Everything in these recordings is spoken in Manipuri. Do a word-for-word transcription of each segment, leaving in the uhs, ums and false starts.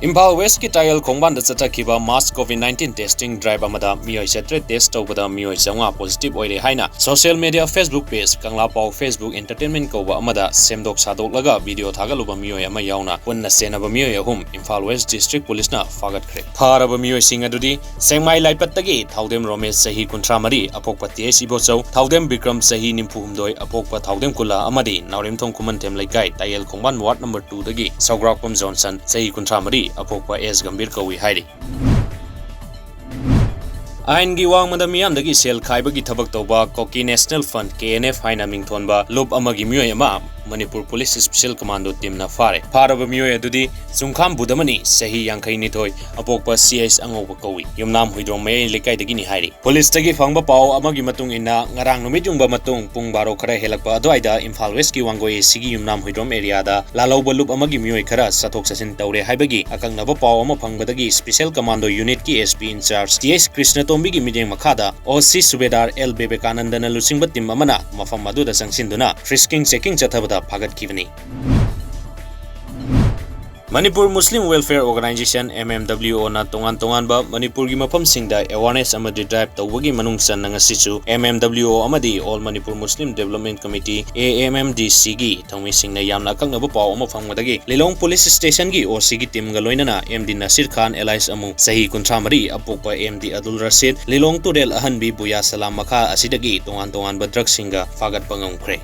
ꯏꯝꯐꯥꯜ ꯋꯦꯁꯀꯤ ꯇꯥꯌꯦꯜ ꯈꯣꯡꯕꯥꯟꯗ ꯆꯠꯊꯈꯤꯕ mass COVID nineteen testing drive ꯑꯃꯗ ꯃꯤꯑꯣꯏ ꯆꯥꯇ꯭ꯔꯦꯠ test ꯇꯧꯕꯗ ꯃꯤꯑꯣꯏ ꯆꯥꯝꯃꯉꯥ positive ꯑꯣꯏꯔꯦ ꯍꯥꯏꯅ social media Facebook page ꯀꯪꯂꯥ ꯄꯥꯎ Facebook Entertainment ꯀꯧꯕ ꯑꯃꯗ ꯁꯦꯝꯗꯣꯛ ꯁꯥꯗꯣꯛꯂꯒ video ꯊꯥꯒꯠꯂꯨꯕ ꯃꯤꯑꯣꯏ ꯑꯃ ꯌꯥꯎꯅ ꯄꯨꯟꯅ ꯆꯦꯟꯅꯕ ꯃꯤꯑꯣꯏ ꯑꯍꯨꯝ ꯏꯝꯐꯥꯜ ꯋꯦꯁ district policeꯅ ꯐꯥꯒꯠꯈ꯭ꯔꯦ꯫ ꯐꯥꯔꯕ ꯃꯤꯑꯣꯏꯁꯤꯡ ꯑꯗꯨꯗꯤ ꯁꯦꯡꯃꯥꯏ ꯂꯥꯏꯄꯠꯇꯒꯤ ꯊꯥꯎꯗꯦꯝ ꯔꯣꯃꯦꯁ, ꯆꯍꯤ ꯀꯨꯟꯊ꯭ꯔꯥ ꯃꯔꯤ, ꯑꯄꯣꯛꯄ ꯇꯤ ꯑꯩꯆ ꯏꯕꯣꯆꯧ, ꯊꯥꯎꯗꯦꯝ ꯕꯤꯀ꯭ꯔꯝ, ꯆꯍꯤ ꯅꯤꯐꯨ ꯍꯨꯝꯗꯣꯏ, ꯑꯄꯣꯛꯄ ꯊꯥꯎꯗꯦꯝ ꯀꯨꯂꯥ, ꯑꯃꯗꯤ ꯅꯥꯎꯔꯦꯝꯊꯣꯡ ꯈꯨꯃꯟꯊꯦꯝ ꯂꯩꯀꯥꯏ, ꯇꯥꯌꯦꯜ ꯈꯣꯡꯕꯥꯟ ward number two ꯗꯒꯤ ꯁꯧꯒ꯭ꯔꯥꯛꯄꯝ ꯖꯣꯟꯁꯟ, ꯆꯍꯤ ꯀꯨꯟꯊ꯭ꯔꯥ ꯃꯔꯤ, ꯑꯄꯣꯛꯄ ꯑꯦꯁ ꯒꯝꯚꯤꯔ ꯀꯧꯏ ꯍꯥꯏꯔꯤ꯫ ꯑꯥꯏꯟꯒꯤ ꯋꯥꯡꯃꯗ ꯃꯤꯌꯥꯝꯗꯒꯤ ꯁꯦꯜ ꯈꯥꯏꯕꯒꯤ ꯊꯕꯛ ꯇꯧꯕ ꯀꯣꯀꯤ National Fund, K N F, ꯍꯥꯏꯅ ꯃꯤꯡꯊꯣꯟꯕ ꯂꯨꯞ ꯑꯃꯒꯤ ꯃꯤꯑꯣꯏ ꯑꯃ ꯃꯅꯤꯄꯨꯔ ꯄꯨꯂꯤꯁ Special Commando teamꯅ ꯐꯥꯔꯦ꯫ ꯐꯥꯔꯕ ꯃꯤꯑꯣꯏ ꯑꯗꯨꯗꯤ ꯆꯨꯡꯈꯥꯝ ꯕꯨꯙꯃꯅꯤ, ꯆꯍꯤ ꯌꯥꯡꯈꯩ ꯅꯤꯊꯣꯏ, ꯑꯄꯣꯛꯄ ꯁꯤ ꯑꯩꯆ ꯑꯉꯧꯕ ꯀꯧꯏ꯫ ꯌꯨꯝꯅꯥꯝ ꯍꯨꯏꯗ꯭ꯔꯣꯝ ꯃꯌꯥꯏ ꯂꯩꯀꯥꯏꯗꯒꯤꯅꯤ ꯍꯥꯏꯔꯤ꯫ ꯄꯨꯂꯤꯁꯇꯒꯤ ꯐꯪꯕ ꯄꯥꯎ ꯑꯃꯒꯤ ꯃꯇꯨꯡ ꯏꯟꯅ, ꯉꯔꯥꯡ ꯅꯨꯃꯤꯠ ꯌꯨꯡꯕ ꯃꯇꯨꯡ ꯄꯨꯡ ꯕꯥꯔꯣ ꯈꯔ ꯍꯦꯜꯂꯛꯄ ꯑꯗꯨꯋꯥꯏꯗ ꯏꯝꯐꯥꯜ ꯋꯦꯁꯀꯤ ꯋꯥꯡꯒꯣꯏ ꯑꯦ ꯁꯤꯒꯤ ꯌꯨꯝꯅꯥꯝ ꯍꯨꯏꯗ꯭ꯔꯣꯝ areaꯗ ꯂꯥꯜꯍꯧꯕ ꯂꯨꯞ ꯑꯃꯒꯤ ꯃꯤꯑꯣꯏ ꯈꯔ ꯆꯠꯊꯣꯛ ꯆꯠꯁꯤꯟ ꯇꯧꯔꯦ ꯍꯥꯏꯕꯒꯤ ꯑꯀꯛꯅꯕ ꯄꯥꯎ ꯑꯃ ꯐꯪꯕꯗꯒꯤ Special Commando Unitꯀꯤ S P in charge T H ꯀ꯭ꯔꯤꯁꯅꯇꯣꯝꯕꯤꯒꯤ ꯃꯤꯠꯌꯦꯡ ꯃꯈꯥꯗ O C ꯁꯨꯕꯦꯗꯥꯔ ꯑꯦꯜ ꯕꯤꯕꯦꯀꯥꯅꯟꯗꯅ ꯂꯨꯆꯤꯡꯕ team ꯑꯃꯅ ꯃꯐꯝ ꯑꯗꯨꯗ ꯆꯪꯁꯤꯟꯗꯨꯅ frisk checking ꯆꯠꯊꯕꯗ ꯐꯥꯒꯠꯈꯤꯕꯅꯤ꯫ Manipur Muslim Welfare Organisation, M M W O, ꯅ ꯇꯣꯉꯥꯟ ꯇꯣꯉꯥꯟꯕ ꯃꯅꯤꯄꯨꯔꯒꯤ ꯃꯐꯝꯁꯤꯡꯗ awareness ꯑꯃꯗꯤ drive ꯇꯧꯕꯒꯤ ꯃꯅꯨꯡ ꯆꯟꯅ ꯉꯁꯤꯁꯨ M M W O ꯑꯃꯗꯤ All Manipur Muslim Development Committee, A M M D C, ꯒꯤ ꯊꯧꯃꯤꯁꯤꯡꯅ ꯌꯥꯝꯅ ꯑꯀꯛꯅꯕ ꯄꯥꯎ ꯑꯃ ꯐꯪꯕꯗꯒꯤ ꯂꯤꯂꯣꯡ police stationꯒꯤ O Cꯒꯤ teamꯒ ꯂꯣꯏꯅꯅ M D ꯅꯁꯤꯔ ꯈꯥꯟ alias ꯑꯃꯨ, ꯆꯍꯤ ꯀꯨꯟꯊ꯭ꯔꯥ ꯃꯔꯤ, ꯑꯄꯣꯛꯄ M D ꯑꯗꯨꯜ ꯔꯁꯤꯗ, ꯂꯤꯂꯣꯡ ꯇꯨꯔꯦꯜ ꯑꯍꯟꯕꯤ ꯕꯨꯌꯥ ꯁꯂꯥꯝ ꯃꯈꯥ ꯑꯁꯤꯗꯒꯤ ꯇꯣꯉꯥꯟ ꯇꯣꯉꯥꯟꯕ drugꯁꯤꯡꯒ ꯐꯥꯒꯠꯄ ꯉꯝꯈ꯭ꯔꯦ꯫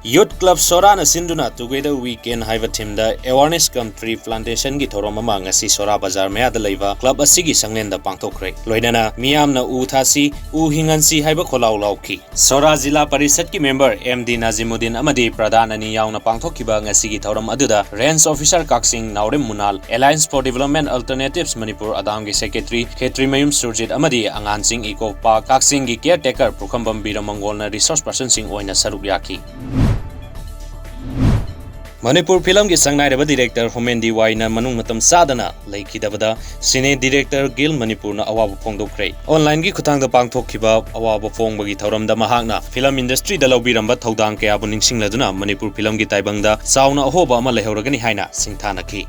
Youth Club ꯁꯣꯔꯥꯅ ꯁꯤꯟꯗꯨꯅ Together We Can ꯍꯥꯏꯕ themeꯗ awareness cum tree plantationꯒꯤ ꯊꯧꯔꯝ ꯑꯃ ꯉꯁꯤ ꯁꯣꯔꯥ ꯕꯖꯥꯔ ꯃꯌꯥꯗ ꯂꯩꯕ club ꯑꯁꯤꯒꯤ ꯁꯪꯂꯦꯟꯗ ꯄꯥꯡꯊꯣꯛꯈ꯭ꯔꯦ꯫ ꯂꯣꯏꯅꯅ ꯃꯤꯌꯥꯝꯅ ꯎ ꯊꯥꯁꯤ, ꯎ ꯍꯤꯡꯍꯟꯁꯤ ꯍꯥꯏꯕ ꯈꯣꯜꯂꯥꯎ ꯂꯥꯎꯈꯤ꯫ ꯁꯣꯔꯥ ꯖꯤꯂꯥ ꯄꯔꯤꯁꯠꯀꯤ member M D ꯅꯥꯖꯤꯃꯨꯗꯤꯟ ꯑꯃꯗꯤ ꯄ꯭ꯔꯙꯥꯟ ꯑꯅꯤ ꯌꯥꯎꯅ ꯄꯥꯡꯊꯣꯛꯈꯤꯕ ꯉꯁꯤꯒꯤ ꯊꯧꯔꯝ ꯑꯗꯨꯗ Range Officer Kakching Naorem ꯃꯨꯅꯥꯜ, Alliance for Development Alternatives Manipur ꯑꯗꯥꯝꯒꯤ secretary ꯈꯦꯇ꯭ꯔꯤꯃꯌꯨꯝ ꯁꯨꯔꯖꯤꯠ ꯑꯃꯗꯤ ꯑꯉꯥꯟꯁꯤꯡ Eco Park ꯀꯛꯆꯤꯡꯒꯤ caretaker ꯄꯨꯈꯝꯕꯝ ꯕꯤꯔꯃꯪꯒꯣꯜꯅ resource personꯁꯤꯡ ꯑꯣꯏꯅ ꯁꯔꯨꯛ ꯌꯥꯈꯤ꯫ ꯃꯅꯤꯄꯨꯔ ꯐꯤꯂꯝꯒꯤ ꯁꯛꯅꯥꯏꯔꯕ ꯗꯤꯔꯦꯛꯇꯔ ꯍꯣꯃꯦꯟ ꯗꯤ ꯋꯥꯏꯅ ꯃꯅꯨꯡ ꯃꯇꯝ ꯆꯥꯗꯅ ꯂꯩꯈꯤꯗꯕꯗ ꯁꯤꯅꯦ ꯗꯤꯔꯦꯛꯇꯔ ꯒꯤꯜ ꯃꯅꯤꯄꯨꯔꯅ ꯑꯋꯥꯕ ꯐꯣꯡꯗꯣꯛꯈ꯭ꯔꯦ꯫ ꯑꯣꯟꯂꯥꯏꯟꯒꯤ ꯈꯨꯠꯊꯥꯡꯗ ꯄꯥꯡꯊꯣꯛꯈꯤꯕ ꯑꯋꯥꯕ ꯐꯣꯡꯕꯒꯤ ꯊꯧꯔꯝꯗ ꯃꯍꯥꯛꯅ ꯐꯤꯂꯝ ꯏꯟꯗꯁꯇ꯭ꯔꯤꯗ ꯂꯧꯕꯤꯔꯝꯕ ꯊꯧꯗꯥꯡ ꯀꯌꯥꯕꯨ ꯅꯤꯡꯁꯤꯡꯂꯗꯨꯅ ꯃꯅꯤꯄꯨꯔ ꯐꯤꯂꯝꯒꯤ ꯇꯥꯏꯕꯪꯗ ꯆꯥꯎꯅ ꯑꯍꯣꯕ ꯑꯃ ꯂꯩꯍꯧꯔꯒꯅꯤ ꯍꯥꯏꯅ ꯁꯤꯡꯊꯥꯅꯈꯤ꯫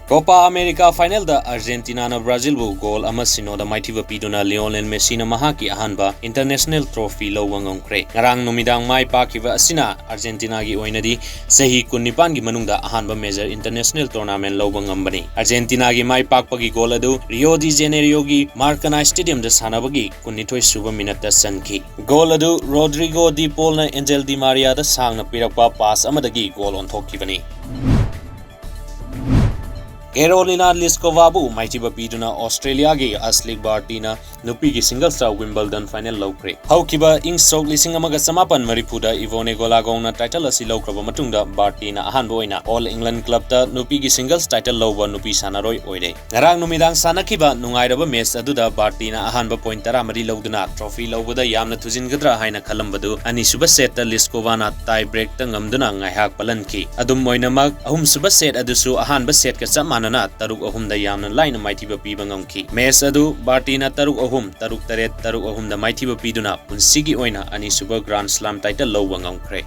ꯀꯣꯄꯥ ꯑꯃꯦꯔꯤꯀꯥ ꯐꯥꯏꯅꯦꯜꯗ ꯑꯥꯔꯖꯦꯟꯇꯤꯅꯥꯅ ꯕ꯭ꯔꯥꯖꯤꯜꯕꯨ ꯒꯣꯜ ꯑꯃ ꯁꯤꯅꯣꯗ ꯃꯥꯏꯊꯤꯕ ꯄꯤꯗꯨꯅ ꯂꯤꯑꯣꯅꯦꯜ ꯃꯦꯁꯤꯅ ꯃꯍꯥꯛꯀꯤ ꯑꯍꯥꯟꯕ ꯏꯟꯇꯔꯅꯦꯁꯅꯦꯜ ꯇ꯭ꯔꯣꯐꯤ ꯂꯧꯕ ꯉꯝꯈ꯭ꯔꯦ꯫ ꯉꯔꯥꯡ ꯅꯨꯃꯤꯗꯥꯡ ꯃꯥꯏ ꯄꯥꯛꯈꯤꯕ ꯑꯁꯤꯅ ꯑꯥꯔꯖꯦꯟꯇꯤꯅꯥꯒꯤ ꯑꯣꯏꯅꯗꯤ ꯆꯍꯤ ꯀꯨꯟꯅꯤꯄꯥꯟꯒꯤ ꯃꯅꯨꯡꯗ ꯑꯍꯥꯟꯕ ꯃꯦꯖꯔ ꯏꯟꯇꯔꯅꯦꯁꯅꯦꯜ ꯇꯣꯔꯅꯥꯃꯦꯟ ꯂꯧꯕ ꯉꯝꯕꯅꯤ꯫ ꯑꯥꯔꯖꯦꯟꯇꯤꯅꯥꯒꯤ ꯃꯥꯏ ꯄꯥꯛꯄꯒꯤ ꯒꯣꯜ ꯑꯗꯨ ꯔꯤꯑꯣ ꯗꯤ ꯖꯦꯅꯦꯔꯤꯑꯣꯒꯤ ꯃꯥꯔꯀꯅꯥ ꯁ꯭ꯇꯦꯗꯤꯌꯝꯗ ꯁꯥꯟꯅꯕꯒꯤ ꯀꯨꯟꯅꯤꯊꯣꯏ ꯁꯨꯕ ꯃꯤꯅꯠꯇ ꯆꯟꯈꯤ꯫ ꯒꯣꯜ ꯑꯗꯨ ꯔꯣꯗ꯭ꯔꯤꯒꯣ ꯗꯤ ꯄꯣꯜꯅ ꯑꯦꯟꯖꯦꯜ ꯗꯤ ꯃꯥꯔꯤꯌꯥꯗ ꯁꯥꯡꯅ ꯄꯤꯔꯛꯄ ꯄꯥꯁ ꯑꯃꯗꯒꯤ ꯒꯣꯜ ꯑꯣꯟꯊꯣꯛꯈꯤꯕꯅꯤ꯫ ꯀꯦꯔꯣꯂꯤꯅꯥ ꯂꯤꯁꯀꯣꯚꯥꯕꯨ ꯃꯥꯏꯊꯤꯕ ꯄꯤꯗꯨꯅ ꯑꯣꯁꯇ꯭ꯔꯦꯂꯤꯌꯥꯒꯤ ꯑꯁꯂꯤꯛ ꯕꯥꯔꯇꯤꯅ ꯅꯨꯄꯤꯒꯤ ꯁꯤꯡꯒꯜꯁꯇ ꯋꯤꯝꯕꯜꯗꯟ ꯐꯥꯏꯅꯦꯜ ꯂꯧꯈ꯭ꯔꯦ꯫ ꯍꯧꯈꯤꯕ ꯏꯪ ꯁꯣꯛ ꯂꯤꯁꯤꯡ ꯑꯃꯒ ꯆꯃꯥꯄꯟ ꯃꯔꯤꯐꯨꯗ ꯏꯚꯣꯅꯦ ꯒꯣꯂꯥꯒꯣꯡꯅ ꯇꯥꯏꯇꯜ ꯑꯁꯤ ꯂꯧꯈ꯭ꯔꯕ ꯃꯇꯨꯡꯗ ꯕꯥꯔꯇꯤꯅ ꯑꯍꯥꯟꯕ ꯑꯣꯏꯅ ꯑꯣꯜ ꯏꯪꯂꯦꯟ ꯀ꯭ꯂꯕꯇ ꯅꯨꯄꯤꯒꯤ ꯁꯤꯡꯒꯜꯁ ꯇꯥꯏꯇꯜ ꯂꯧꯕ ꯅꯨꯄꯤ ꯁꯥꯟꯅꯔꯣꯏ ꯑꯣꯏꯔꯦ꯫ ꯉꯔꯥꯡ ꯅꯨꯃꯤꯗꯥꯡ ꯁꯥꯟꯅꯈꯤꯕ ꯅꯨꯡꯉꯥꯏꯔꯕ ꯃꯦꯆ ꯑꯗꯨꯗ ꯕꯥꯔꯇꯤꯅ ꯑꯍꯥꯟꯕ ꯄꯣꯏꯟ ꯇꯔꯥꯃꯔꯤ ꯂꯧꯗꯨꯅ ꯇ꯭ꯔꯣꯐꯤ ꯂꯧꯕꯗ ꯌꯥꯝꯅ ꯊꯨꯖꯤꯟꯒꯗ꯭ꯔꯥ ꯍꯥꯏꯅ ꯈꯜꯂꯝꯕꯗꯨ ꯑꯅꯤꯁꯨꯕ ꯁꯦꯠꯇ ꯂꯤꯁꯀꯣꯚꯥꯅ ꯇꯥꯏ ꯕ꯭ꯔꯦꯛꯇ ꯉꯝꯗꯨꯅ ꯉꯥꯏꯍꯥꯛ ꯄꯜꯍꯟꯈꯤ꯫ ꯑꯗꯨꯝ ꯑꯣꯏꯅꯃꯛ, ꯑꯍꯨꯝꯁꯨꯕ ꯁꯦꯠ ꯑꯗꯨꯁꯨ ꯑꯍꯥꯟꯕ ꯁꯦꯠꯀ ꯆꯞ ꯃꯥꯟꯅꯅ ꯇꯔꯨꯛ ꯑꯍꯨꯝꯗ ꯌꯥꯝꯅ ꯂꯥꯏꯅ ꯃꯥꯏꯊꯤꯕ ꯄꯤꯕ ꯉꯝꯈꯤ꯫ ꯃꯦꯆ ꯑꯗꯨ ꯕꯥꯔꯇꯤꯅ ꯇꯔꯨꯛ ꯑꯍꯨꯝ, ꯇꯔꯨꯛ ꯇꯔꯦꯠ, ꯇꯔꯨꯛ ꯑꯍꯨꯝꯗ ꯃꯥꯏꯊꯤꯕ ꯄꯤꯗꯨꯅ ꯄꯨꯟꯁꯤꯒꯤ ꯑꯣꯏꯅ ꯑꯅꯤꯁꯨꯕ ꯒ꯭ꯔꯥꯟꯗ ꯁ꯭ꯂꯥꯝ ꯇꯥꯏꯇꯜ ꯂꯧꯕ ꯉꯝꯈ꯭ꯔꯦ꯫